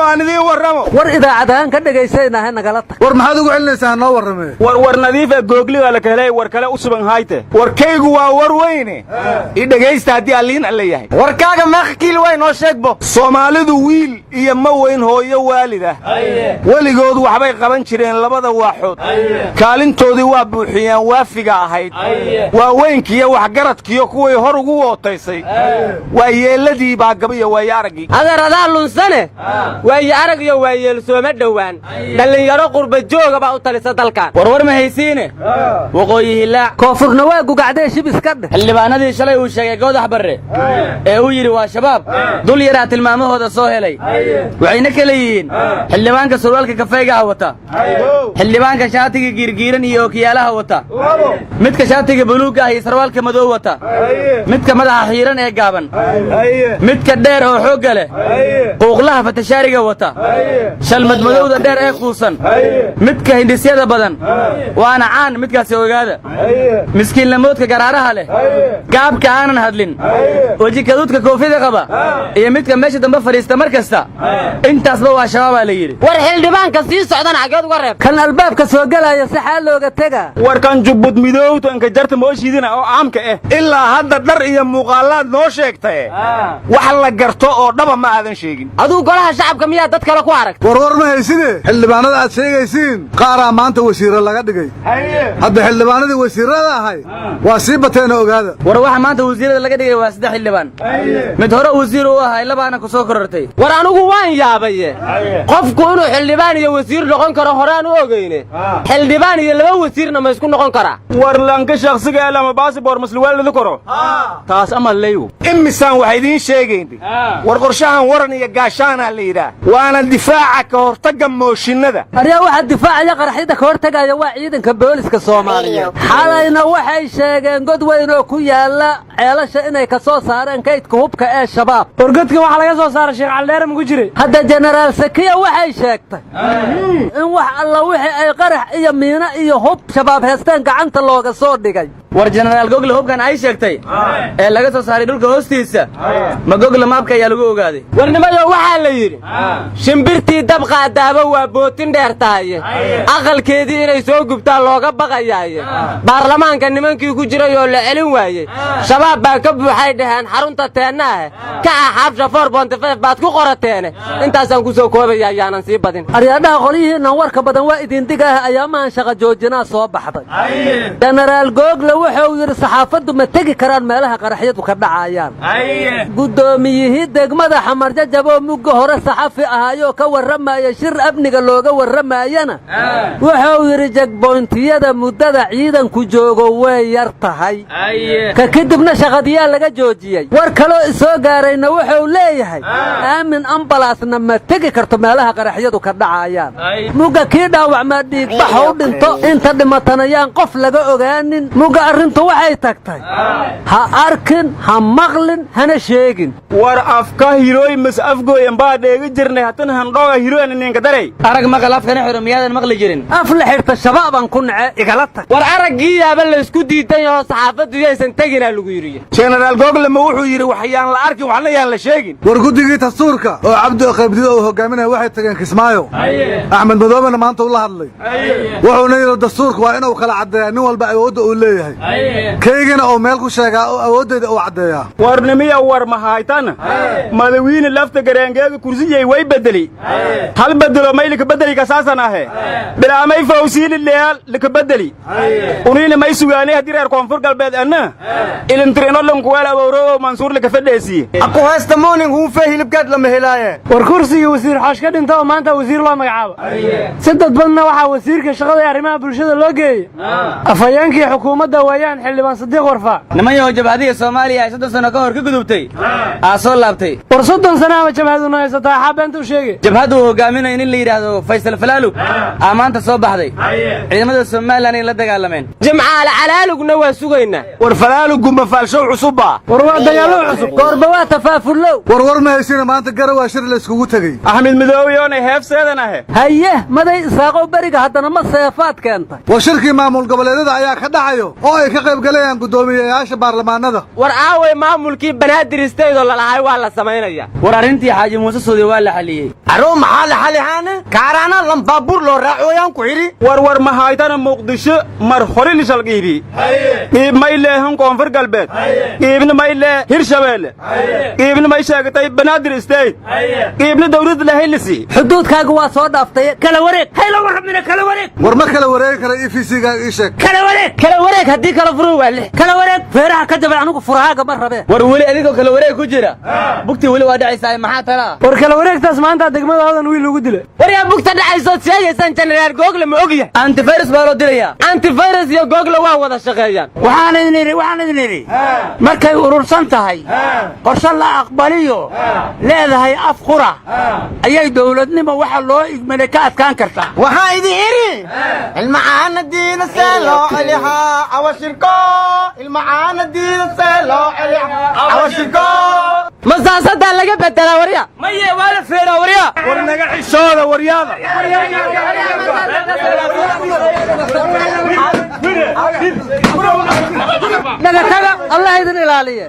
Aan idiin warramo. War idaacadahaan ka dhegaysanaynaha, nagala tag. War maxaad ugu celinaysaa? Noo warramee. War war nadiifa googliga la kahelay, war kale u suban hayte. Warkaygu waa war weyne, i dhegaysta haddii alliin alle yahay. Warkaaga meeqa kiil way noo sheegbo. Soomaalidu wiil iyo ma weyn hooyo waalid ah, weligood waxbay qaban jireen labada waaxood. Kaalintoodii waa buuxiyeen waafiga ahayd. Waaweynkiiyo waxgaradkiyo kuway hor ugu wootaysay waa yeelladii baagabiyo waaye araggii. Adeer, adaa lunsane. Waaye arag iyo waayeel sooma dhowaan. Dhallinyaro qurba jooga baa u talisa dalkan. Warwar ma haysiine, Waqooyi Hilaac. Koonfurna waa gugacdee, shib iska dheh. Xildhibaanadii shalay uu sheegay Goodax Barre ee uu yidhi waa Shabaab, dul yaraa tilmaamahooda soo helay. Waxayna kala yihiin xildhibaanka surwaalka kafaygaha wata, xildhibaanka shaatiga giirgiiran iyo ookiyaalaha wata, midka shaatiga buluugga ah iyo sarwaalka madow wata, midka madaxa xiiran ee gaaban, midka dheer oo xoogga leh, quuqlaha fatashaariga wata, shalmadmadowda dheer ee kuusan, midka hindhisyada badan, waana caan midkaasi, ogaada, miskiinlamoodka garaaraha leh, gaabka aanan hadlin, wejikaduudka koofida qaba iyo midka meesha dambe fadhiista mar kasta. Intaasba waa Shabaabaa la yidhi. War xildhibaanka sii socdana xageed uga reeb? Kan albaabka soo gelaya saxaa looga tegaa. Warkan jubbud midowtanka jarta mooshiidina oo caamka ah ilaa hadda dhar iyo muuqaalaad noo sheegtaye, wax la garto oo dhaba ma aadan sheegin. Aduu golaha shacabka miyaa dad kale ku arag? Warwar ma hayside, xildhibaanada aad sheegaysiin qaaraa maanta wasiirro laga dhigay. Hadda xildhibaanadii wasiirrada ahay waa sii bateena, ogaada. War waxa maanta wasiirada laga dhigay waa saddex xildhibaan. Mid hore wasiir u ahay, labaana ku soo korortay. War anigu waan yaabaye, qofku inuu xildhibaan iyo wasiir noqon karo horaan u ogeyne, xildhibaan iyo laba wasiirna ma isku noqon karaa? War lanka shakhsiga lama baasboor masluwaaladu koro taas ama leyu. Imisaan wax idiin sheegayni. War qorshahan waran iyo gaashaanaa la yidhaah, waana difaaca ka hortagga mooshinada. Aryaa, waxaa difaacaya qaraxyada ka hortegaya waa ciidanka booliska Soomaaliyeed. Xalayna waxay sheegeen god weyn oo ku yaalla Ceelasha inay ka soo saareen kaydka hubka ee Shabaab. Wargodka waxaa laga soo saaray Sheekh Caldheere maku jiray. Hadda Jenaraal Sakiya waxay sheegtay in wax alla wixii ay qarax iyo miino iyo hub Shabaab heesteen gacanta looga soo dhigay. War Jenaraal Gogle, hubkan ay sheegtay ee laga soo saaray dhulka hoostiisa, ma Google Map-ka ayaa lagu ogaaday? Warnimayo, waxaa la yidhi shimbirtii dab qaadaaba waa bootin dheer tahaye, aqalkeedii inay soo gubtaan looga baqayaaye. Baarlamaanka nimankii ku jiray oo la celin waayey, Shabaab baa ka buuxay dhaheen xarunta teennaah kaca xaabsha 4.5 baad ku qorateene. Intaasaan ku soo koobaya, ayaanan sii badin. Aryaadhaha, qolyihiinnan warka badan waa idin digaah. Ayaamahan shaqa joojinaa soo baxday. Jenaraal Google wuxuu yidhi saxaafaddu ma tegi karaan meelaha qaraxyadu ka dhacayaan. Guddoomiyihii degmada Xamarjajaboo mugga hore saxafi ahaayoo ka warramaya shir amniga looga warramayana wuxuu yidhi checkpoint-iyada muddada ciidanku joogo way yar tahay. Ka kadibna shaqadiyaa laga joojiyey. War kaloo isoo gaarayna wuxuu leeyahay aamin ambalaasna ma tegi karto meelaha qaraxyadu ka dhacayaan. Mugga kii dhaawacmaa dhiigbaxa u dhinto, inta dhimatana yaan qof laga ogaanin. Mugga arrintu waxay tagtay ha arkin, ha maqlin, hana sheegin. War afka hirooy mas afgooyan baa dheegi jirnay, hatan handhooga hirooyan ininka daray. Arag maqal afkana xidho miyaadan maqli jirin? Af la xidhta Shabaabaan ku nace, igala tag. War araggii yaaba laysku diidan yaho, saxaafaddu yaysan teginaa lagu yidhi. Jenaraal Google ma wuxuu yidhi wax yaan la arkin, waxna yaan la sheegin? War guddigii dastuurka oo Cabdi Qaybdiid uu hogaaminaya waxay tageen Kismaayo. Axmed Madoobena maanta ula hadlay, wuxuuna yidhi dastuurka waa inuu kala caddeeyaa nin walba awoodda uu leeyahay, kaygana uu meel ku sheegaa oo awooddeeda uu caddeeyaa. Warnimiya, war mahaytana, madawiine Lafta Gareengeega kursiyey way bedeli. Hal bedelo may lika bedeli kasaasan ahe bilaamay fawsiili leyaal lika bedeli. Uniina may sugaanay haddii reer Koonfur Galbeed anna ilintirino lankuweel awowrowo Mansuur lika fadheesiye. Aku heesta morning huufe hilibkeed lama helaaye. War kursigii wasiir Xoosh ka dhinta oo maanta wasiir loo magacaabo, si dadbadna waxaa wasiirka shaqada ee arrimaha bulshada loo geeyey afhayeenkii xukuumadda weeyaan, xildhibaan Sadiiq Warfaa. Niman yahow, jabhadiya Soomaaliya ay 30 sano ka hor ka gudubtay aa soo laabtay. War 30 sano ama jabhaduna haysataa, xaa beenta u sheegay? Jabhadda uu hogaaminayo nin la yidhaahdo Faysal Falaalug aa maanta soo baxday, ciidamada Somalilan ay la dagaalameen. Jimcaale Calaalugna waa sugaynaa. War Falaalugu ma faalshow cusubba? War waa dagaallo cusub. Goorba waa tafaafullow. Warwar ma haysina, maanta Garawaa shir la iskugu tegey. Axmed Midoobiyoona heefseedan ahe. Haye, maday Isaaqow, beriga haddana ma seefaad keentay? War shirkii maamul goboleedyada ayaa ka dhacayo oo ay ka qayb galayaan guddoomiyeyaasha baarlamaanada. War aaway maamulkii Banaadir State oo lalahay waa la samaynaya? War arrintii Xaaji Muuse Suudi waa la xaliyey. Aroo, maxaa la xalihaane? Kaaraana lambaabuur loo raacooyaan ku xidhi. War war mahaytana, Muqdisho mar hore lishal qiibi. Qiib may leehan Koonfur Galbeed, qiibna may lee Hirshabeelle, qiibna may sheegatay Banaadir State, qiibna dawladda lahaylisi. Xuduudkaaga waa soo dhaaftay, kala wareeg. Hayla warramina, kala wareeg. War ma kala wareegi kara, EVC-gaaga ii sheeg. Kala wareeg. Kala wareeg, haddii kala furo waa lix. Kala wareeg, feeraha ka jabay, anigu furahaaga ma rabee. War weli adigoo kala wareeg ku jira, bugtii weli waa dhacaysaa, maxaa talaa? War kala wareegtaas maanta degmada Hodan wiil lagu dilay. War yaa bugta dhacaysood sheegaysaan? Jenaraal Google ma ogyahay? Antivirus baa loo dirayaa. Antivirus iyo Google waa wada shaqeeyaan. Waxaan idin idhi markay urursan tahay, qorshe la aqbaliyo leedahay, af qura ayay dowladnimo waxa loo igmalay ka adkaan kartaa. Waxaa idin idhi, ilmacaana diida see loo celihaa awashirko, ilmacaana diida see loo celihaa awashirko. Masaasadaa laga bedelaa, warya? Maye, waa la feeraa, warya. War naga xishooda, waryaada. Naga taga, Allah idin ilaaliye.